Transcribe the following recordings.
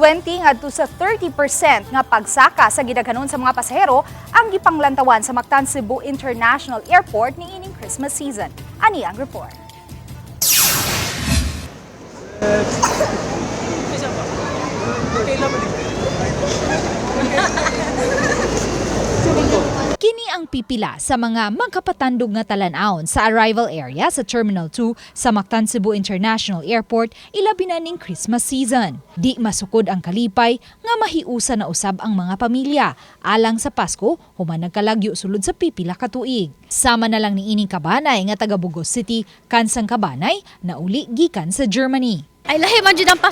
20 ngadto sa 30% nga pagsaka sa gidaghanon sa mga pasahero ang gipanglantawan sa Mactan Cebu International Airport niining Christmas season. Ani ang report. Kini ang pipila sa mga magkapatandog nga talan-awon sa arrival area sa Terminal 2 sa Mactan Cebu International Airport, ilabi na ning Christmas season. Di masukod ang kalipay nga mahiusa na usab ang mga pamilya alang sa Pasko human nagkalagyo sulod sa pipila ka tuig. Sama na lang niining kabanay nga taga Burgos City, kansang kabanay na uli gikan sa Germany. Ay, lahi man jud ang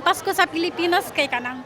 Pasko sa Pilipinas kay kanang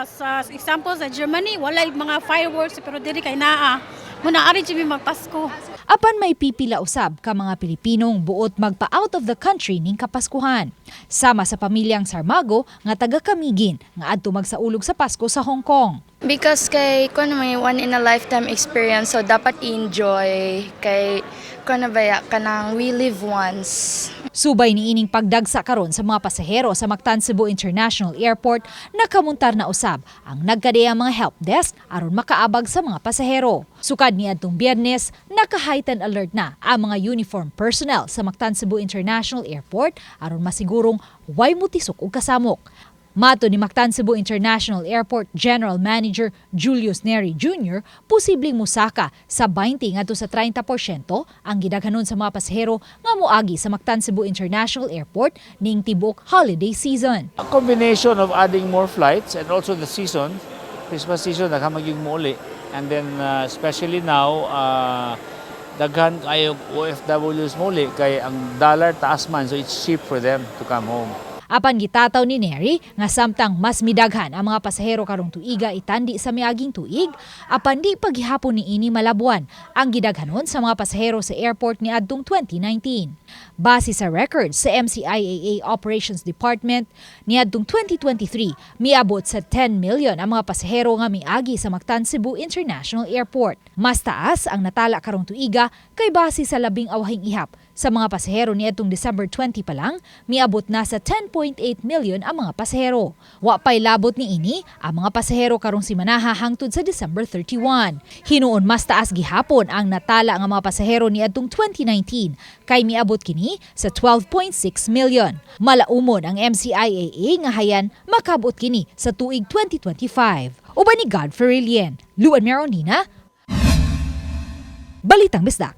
sa example sa Germany, walay mga fireworks, pero diri kay naa. Muna ari jud mi magpasko. Apan may pipila usab ka mga Pilipinong buot magpa out of the country ning Kapaskuhan. Sama sa pamilyang Sarmago nga taga Camiguin nga adto magsaulog sa Pasko sa Hong Kong. Because kay kuan may one in a lifetime experience, so dapat i-enjoy kay kuan na baya, kanang we live once. Subay ni ining pagdagsa karon sa mga pasahero sa Mactan Cebu International Airport, nakamuntar na usab ang nagkadeyang mga help desk aron makaabag sa mga pasahero. Sukad ni adtong Biyernes, naka-heightened alert na ang mga uniform personnel sa Mactan Cebu International Airport aron masigurong way mutisok og kasamok. Matod ni Mactan Cebu International Airport General Manager Julius Neri Jr., posibleng musaka sa 20 ngadto sa 30% ang gidaghanon sa mga pasahero nga moagi sa Mactan Cebu International Airport ning tibuok holiday season. A combination of adding more flights and also the season, Christmas season, daghan man gyud mouli. And then especially now, daghan kayo OFWs muli kay ang dollar taas man, so it's cheap for them to come home. Apan gitataw ni Neri nga samtang mas midaghan ang mga pasahero karong tuiga itandi sa miaging tuig, apan di paghihapon ni ini malabuan ang gidaghanon sa mga pasahero sa airport ni adtong 2019. Base sa records sa MCIAA Operations Department, niadtong 2023, miabot sa 10 million ang mga pasahero nga miagi sa Mactan Cebu International Airport. Mas taas ang natala karong tuiga kay base sa labing awahing ihap sa mga pasahero niadtong December 20 pa lang, miabot na sa 10.8 million ang mga pasahero. Wa pa'y labot ni ini ang mga pasahero karong simanaha hangtod sa December 31. Hinuon mas taas gihapon ang natala nga mga pasahero niadtong 2019 kay miabot kini sa 12.6 million. Malaumon ang MCIAA nga hayan makabot kini sa tuig 2025. Uban ni Godfrey Lien, Luan Meronina, Balitang Bisdak.